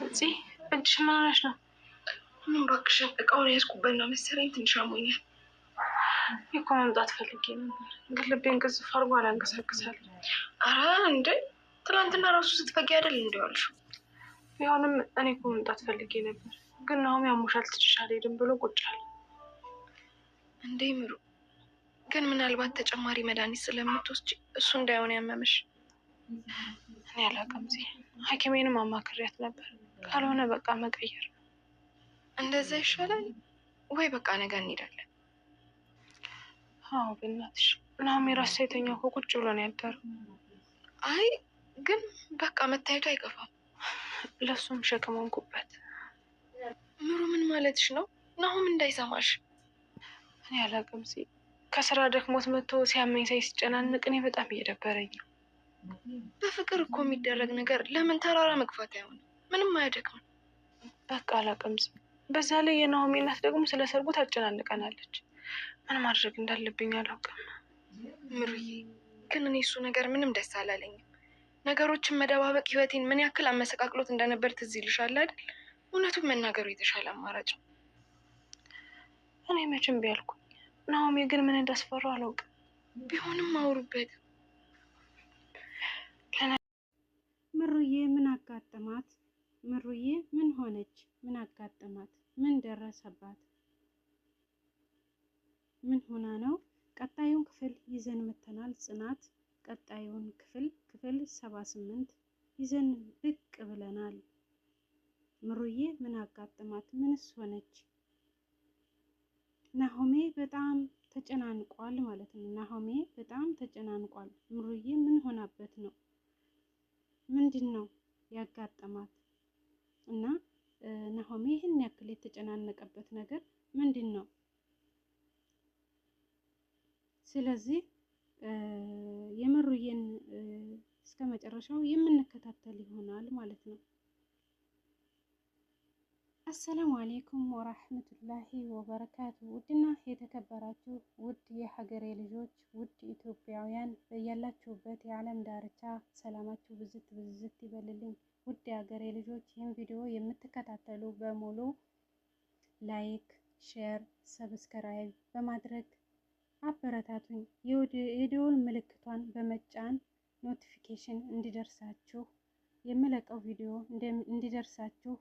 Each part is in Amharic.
እዚህ እጅሽ ምን ሆነሽ ነው? ምን እባክሽን፣ እቃውን ያዝኩበት ነው መሰለኝ ትንሽ አሞኛል። እኮ መምጣት ፈልጌ ነበር፣ ግን ልቤን ቅዝፍ አድርጎ አላንቀሳቅሳለሁ። አረ እንዴ፣ ትናንትና ራሱ ስትፈጊ አይደል እንዲ ዋልሽው? ቢሆንም እኔ እኮ መምጣት ፈልጌ ነበር፣ ግን ናሆም ያሞሻል ትችሽ አልሄድም ብሎ ቁጭ አለ። እንዴ ምሩ፣ ግን ምናልባት ተጨማሪ መድኃኒት ስለምትወስጂ እሱ እንዳይሆን ያመመሽ። እኔ አላውቅም። እዚህ ሐኪሜንም አማክሬያት ነበር። ካልሆነ በቃ መቀየር ነው። እንደዛ ይሻላል ወይ? በቃ ነገ እንሄዳለን። አዎ በእናትሽ ናሆሜ ራሱ ሳይተኛ እኮ ቁጭ ብሎ ነው ያደረው። አይ ግን በቃ መታየቱ አይከፋም። ለእሱም ሸክም ሆንኩበት። ምሩ ምን ማለትሽ ነው? ናሆም እንዳይሰማሽ። እኔ አላውቅም። እዚህ ከስራ ደክሞት መጥቶ ሲያመኝ ሳይ ሲጨናንቅ እኔ በጣም እየደበረኝ ነው። በፍቅር እኮ የሚደረግ ነገር ለምን ተራራ መግፋት አይሆንም? ምንም አያደክምም። በቃ አላውቅም። እዚህ በዛ ላይ የናሆሜ እናት ደግሞ ስለ ሰርጉ ታጨናንቀናለች። ምን ማድረግ እንዳለብኝ አላውቅም። ምሩዬ ግን እኔ እሱ ነገር ምንም ደስ አላለኝም። ነገሮችን መደባበቅ ህይወቴን ምን ያክል አመሰቃቅሎት እንደነበር ትዝ ይልሻል አይደል? እውነቱን መናገሩ የተሻለ አማራጭ ነው። እኔ መቼም ቢያልኩኝ ናሆሜ ግን ምን እንዳስፈራው አላውቅም። ቢሆንም አውሩበት። ምሩዬ ምን አጋጠማት? ምሩዬ ምን ሆነች? ምን አጋጠማት? ምን ደረሰባት? ምን ሆና ነው? ቀጣዩን ክፍል ይዘን መተናል። ጽናት ቀጣዩን ክፍል ክፍል 78 ይዘን ብቅ ብለናል። ምሩዬ ምን አጋጠማት? ምንስ ሆነች? ናሆሜ በጣም ተጨናንቋል ማለት ነው። ናሆሜ በጣም ተጨናንቋል። ምሩዬ ምን ሆናበት ነው? ምንድን ነው ያጋጠማት? እና ናሆሜ ይህን ያክል የተጨናነቀበት ነገር ምንድን ነው? ስለዚህ የምሩዬን እስከ መጨረሻው የምንከታተል ይሆናል ማለት ነው። አሰላሙ አሌይኩም ወራህመቱላሂ ወበረካቱ። ውድና የተከበራችሁ ውድ የሀገሬ ልጆች፣ ውድ ኢትዮጵያውያን በያላችሁበት የዓለም ዳርቻ ሰላማችሁ ብዝት ብዝት ይበልልኝ። ውድ የሀገሬ ልጆች ይህን ቪዲዮ የምትከታተሉ በሙሉ like፣ share፣ subscribe በማድረግ አበረታቱኝ። የደወል ምልክቷን በመጫን notification እንዲደርሳችሁ የምለቀው ቪዲዮ እንዲደርሳችሁ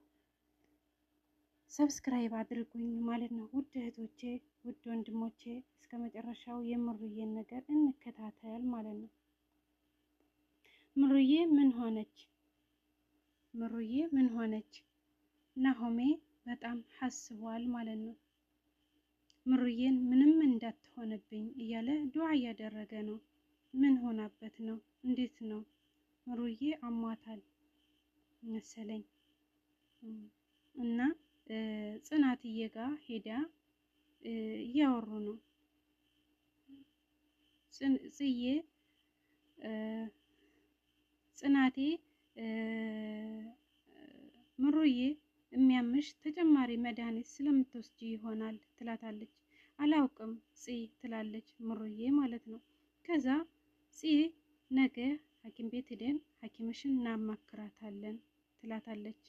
subscribe አድርጉኝ ማለት ነው። ውድ እህቶቼ፣ ውድ ወንድሞቼ እስከ መጨረሻው የምሩዬን ነገር እንከታተል ማለት ነው። ምሩዬ ምን ሆነች? ምሩዬ ምን ሆነች? ናሆሜ በጣም ሐስቧል ማለት ነው። ምሩዬን ምንም እንዳትሆንብኝ እያለ ዱዓ እያደረገ ነው። ምን ሆናበት ነው? እንዴት ነው? ምሩዬ አሟታል መሰለኝ እና ጽናትዬ ጋ ሄዳ እያወሩ ነው። ጽዬ ጽናቴ ምሩዬ የሚያምሽ ተጨማሪ መድኃኒት ስለምትወስጂ ይሆናል ትላታለች። አላውቅም ጽ ትላለች ምሩዬ ማለት ነው። ከዛ ጽ ነገ ሐኪም ቤት ሄደን ሐኪምሽን እናማክራታለን ትላታለች።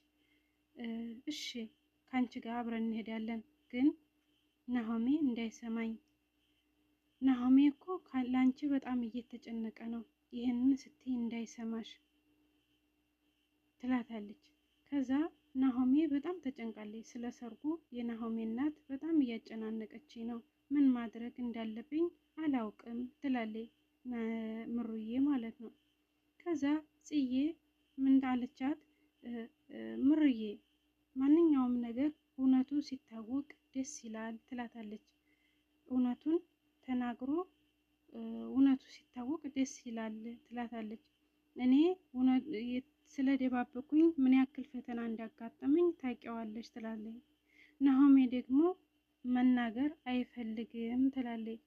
እሺ ከአንቺ ጋር አብረን እንሄዳለን፣ ግን ናሆሜ እንዳይሰማኝ። ናሆሜ እኮ ለአንቺ በጣም እየተጨነቀ ነው፣ ይህንን ስትይ እንዳይሰማሽ ትላታለች። ከዛ ናሆሜ በጣም ተጨንቃለች። ስለ ሰርጉ የናሆሜ እናት በጣም እያጨናነቀች ነው፣ ምን ማድረግ እንዳለብኝ አላውቅም ትላለች ምሩዬ ማለት ነው። ከዛ ጽዬ ምን አለቻት? ምሩዬ ማንኛውም ነገር እውነቱ ሲታወቅ ደስ ይላል ትላታለች። እውነቱን ተናግሮ እውነቱ ሲታወቅ ደስ ይላል ትላታለች። እኔ ስለደባበኩኝ ምን ያክል ፈተና እንዳጋጠመኝ ታውቂዋለች ትላለች። ናሆሜ ደግሞ መናገር አይፈልግም ትላለች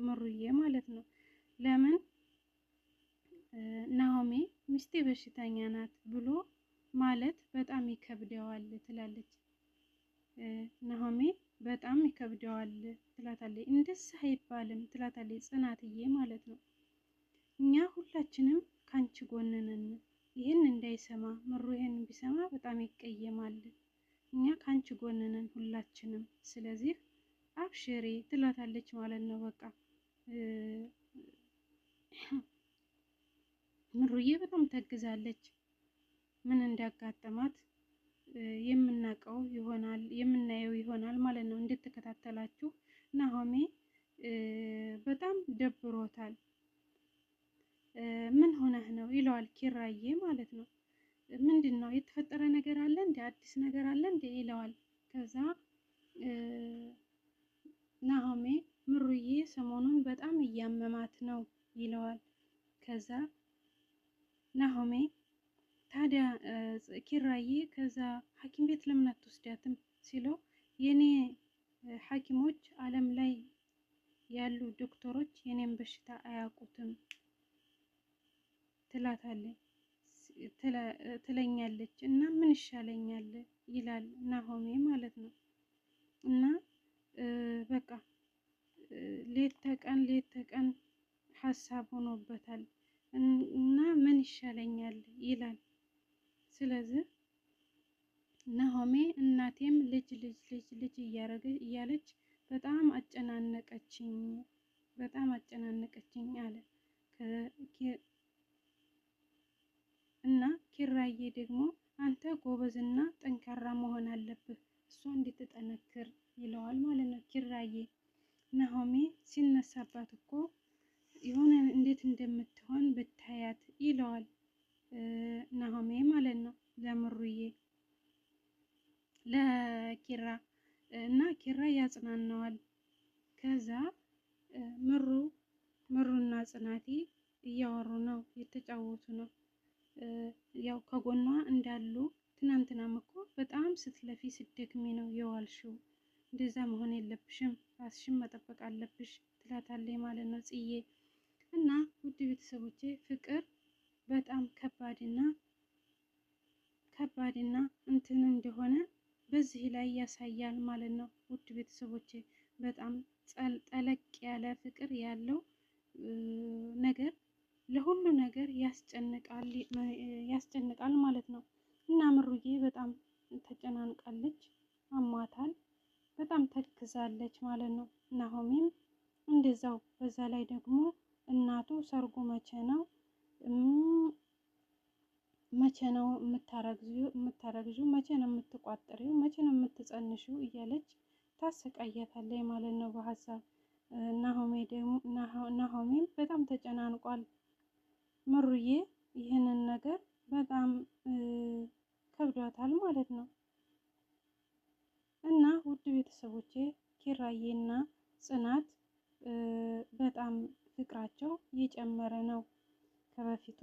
ምሩዬ ማለት ነው። ለምን ናሆሜ ሚስቴ በሽተኛ ናት ብሎ ማለት በጣም ይከብደዋል ትላለች። ናሆሜ በጣም ይከብደዋል ትላታለች። እንደዚህ አይባልም ትላታለች ጽናትዬ ማለት ነው። እኛ ሁላችንም ካንቺ ጎን ነን። ይህን እንዳይሰማ ምሩ ይህን ቢሰማ በጣም ይቀየማል። እኛ ከአንቺ ጎን ነን ሁላችንም፣ ስለዚህ አብሽሪ ትላታለች ማለት ነው። በቃ ምሩዬ በጣም ተግዛለች። ምን እንዳጋጠማት የምናውቀው ይሆናል የምናየው ይሆናል ማለት ነው። እንድትከታተላችሁ ናሆሜ በጣም ደብሮታል። ምን ሆነህ ነው ይለዋል ኪራዬ ማለት ነው። ምንድን ነው የተፈጠረ ነገር አለ እንዴ? አዲስ ነገር አለ እንዴ? ይለዋል። ከዛ ናሆሜ ምሩዬ ሰሞኑን በጣም እያመማት ነው ይለዋል። ከዛ ናሆሜ ታዲያ ኪራዬ ከዛ ሐኪም ቤት ለምን አትወስዳትም ሲለው የኔ ሐኪሞች ዓለም ላይ ያሉ ዶክተሮች የኔን በሽታ አያውቁትም ትላታለች ትለኛለች እና ምን ይሻለኛል ይላል ናሆሜ ማለት ነው። እና በቃ ሌት ተቀን ሌት ተቀን ሀሳብ ሆኖበታል እና ምን ይሻለኛል ይላል። ስለዚህ ናሆሜ እናቴም ልጅ ልጅ ልጅ ልጅ እያረገ እያለች በጣም አጨናነቀችኝ፣ በጣም አጨናነቀችኝ አለ። እና ኪራዬ ደግሞ አንተ ጎበዝና ጠንካራ መሆን አለብህ እሷ እንድትጠነክር ይለዋል ማለት ነው። ኪራዬ ናሆሜ ሲነሳባት እኮ የሆነ እንዴት እንደምትሆን ብታያት ይለዋል ናሆሜ ማለት ነው ለምሩዬ ለኪራ እና ኪራ ያጽናናዋል። ከዛ ምሩ ምሩና ጽናቴ እያወሩ ነው፣ እየተጫወቱ ነው። ያው ከጎኗ እንዳሉ ትናንትናም እኮ በጣም ስትለፊ ስትደክሚ ነው የዋልሽው፣ እንደዛ መሆን የለብሽም፣ ራስሽን መጠበቅ አለብሽ ትላታለች ማለት ነው ጽዬ። እና ውድ ቤተሰቦቼ ፍቅር በጣም ከባድና ከባድና እንትን እንደሆነ በዚህ ላይ ያሳያል ማለት ነው። ውድ ቤተሰቦቼ በጣም ጠለቅ ያለ ፍቅር ያለው ነገር ለሁሉ ነገር ያስጨንቃል ማለት ነው። እና ምሩዬ በጣም ተጨናንቃለች፣ አሟታል፣ በጣም ተክዛለች ማለት ነው። ናሆሜም እንደዛው። በዛ ላይ ደግሞ እናቱ ሰርጉ መቼ ነው መቼ ነው የምታረግዢው? መቼ ነው የምትቋጠሪው? መቼ ነው የምትጸንሺው? እያለች ታሰቃያታለች ማለት ነው በሀሳብ። ናሆሜ ደግሞ ናሆሜም በጣም ተጨናንቋል። ምሩዬ ይህንን ነገር በጣም ከብዷታል ማለት ነው። እና ውድ ቤተሰቦቼ ኪራዬና ጽናት በጣም ፍቅራቸው እየጨመረ ነው ከበፊቱ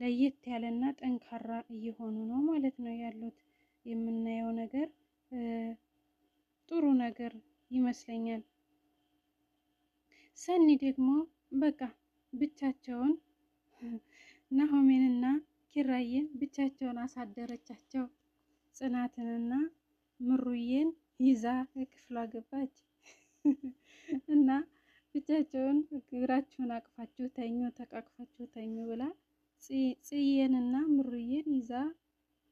ለየት ያለና ጠንካራ እየሆኑ ነው ማለት ነው ያሉት። የምናየው ነገር ጥሩ ነገር ይመስለኛል። ሰኒ ደግሞ በቃ ብቻቸውን ናሆሜንና ኪራዬን ብቻቸውን አሳደረቻቸው። ጽናትንና ምሩዬን ይዛ ክፍሏ ገባች እና ብቻቸውን እግራችሁን አቅፋችሁ ተኙ፣ ተቃቅፋችሁ ተኙ ብላ ጽዬንና ምሩዬን ይዛ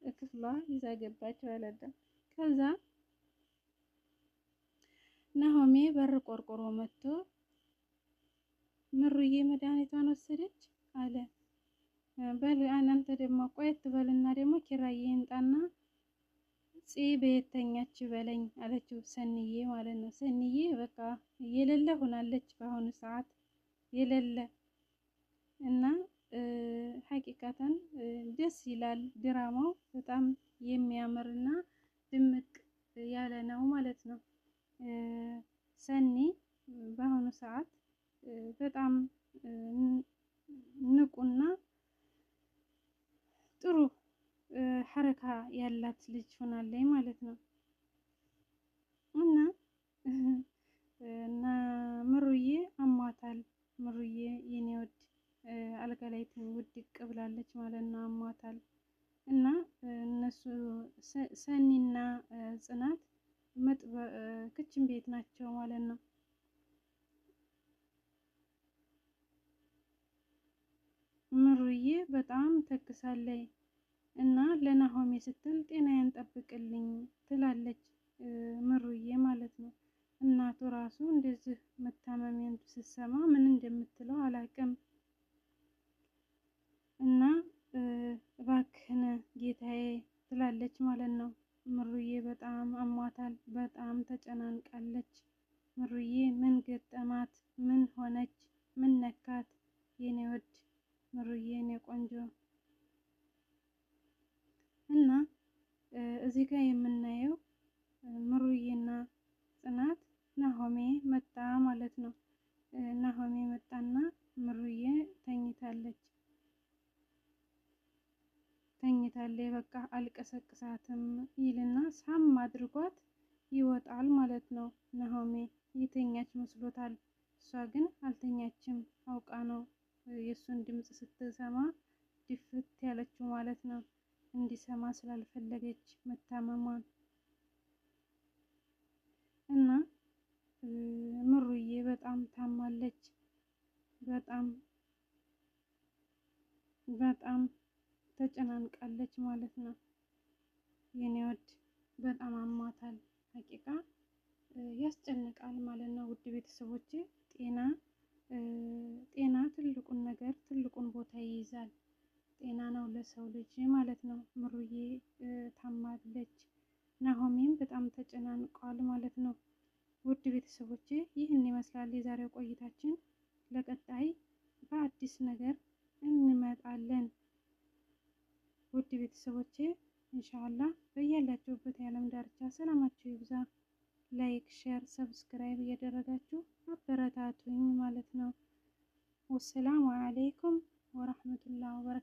ክፍሏ ይዛ ገባች ማለት ነው። ከዛ ናሆሜ በር ቆርቆሮ መጥቶ ምሩዬ መድኃኒቷን ወሰደች አለ። በል እናንተ ደግሞ ቆየት በልና ደግሞ ኪራዬ ይምጣና ጽ በየተኛች በለኝ አለችው፣ ሰንዬ ማለት ነው። ሰንዬ በቃ የሌለ ሆናለች በአሁኑ ሰዓት የሌለ እና ሀቂቃተን ደስ ይላል። ድራማው በጣም የሚያምርና ድምቅ ያለ ነው ማለት ነው። ሰኒ በአሁኑ ሰዓት በጣም ንቁና ጥሩ ሐረካ ያላት ልጅ ሆናለች ማለት ነው። እና እና ምሩዬ አሟታል። ምሩዬ የኔ ወድ አልጋ ላይ ውድቅ ብላለች ማለት ነው። አሟታል። እና እነሱ ሰኒና ጽናት ክችን ቤት ናቸው ማለት ነው። ምሩዬ በጣም ተክሳለች እና ለናሆሜ ስትል ጤናዬን ጠብቅልኝ ትላለች ምሩዬ ማለት ነው። እናቱ ራሱ እንደዚህ መታመሜን ስትሰማ ምን እንደምትለው አላቅም። እና እባክህን ጌታዬ ትላለች ማለት ነው። ምሩዬ በጣም አሟታል። በጣም ተጨናንቃለች። ምሩዬ ምን ገጠማት? ምን ሆነች? ምን ነካት? የኔ ወድ ምሩዬ፣ የኔ ቆንጆ። እና እዚህ ጋር የምናየው ምሩዬና ጽናት ናሆሜ መጣ ማለት ነው። ናሆሜ መጣና ምሩዬ ተኝታለች ተኝታለች፣ በቃ አልቀሰቅሳትም ይልና ሳም አድርጓት ይወጣል ማለት ነው። ናሆሜ የተኛች መስሎታል። እሷ ግን አልተኛችም። አውቃ ነው የእሱን ድምፅ ስትሰማ ድፍት ያለችው ማለት ነው። እንዲሰማ ስላልፈለገች መታመሟን። እና ምሩዬ በጣም ታማለች። በጣም በጣም ተጨናንቃለች ማለት ነው። የኔ ወድ በጣም አሟታል። ሀቂቃ ያስጨንቃል ማለት ነው። ውድ ቤተሰቦቼ፣ ጤና ጤና ትልቁን ነገር ትልቁን ቦታ ይይዛል። ጤና ነው ለሰው ልጅ ማለት ነው። ምሩዬ ታማለች። ናሆሜም በጣም ተጨናንቋል ማለት ነው። ውድ ቤተሰቦቼ ይህን ይመስላል የዛሬው ቆይታችን። ለቀጣይ በአዲስ ነገር እንመጣለን። ውድ ቤተሰቦቼ ኢንሻአላህ በያላችሁበት የዓለም ዳርቻ ሰላማችሁ ይብዛ። Like፣ share፣ subscribe እያደረጋችሁ አበረታቱኝ ማለት ነው። والسلام عليكم ورحمة الله وبركاته።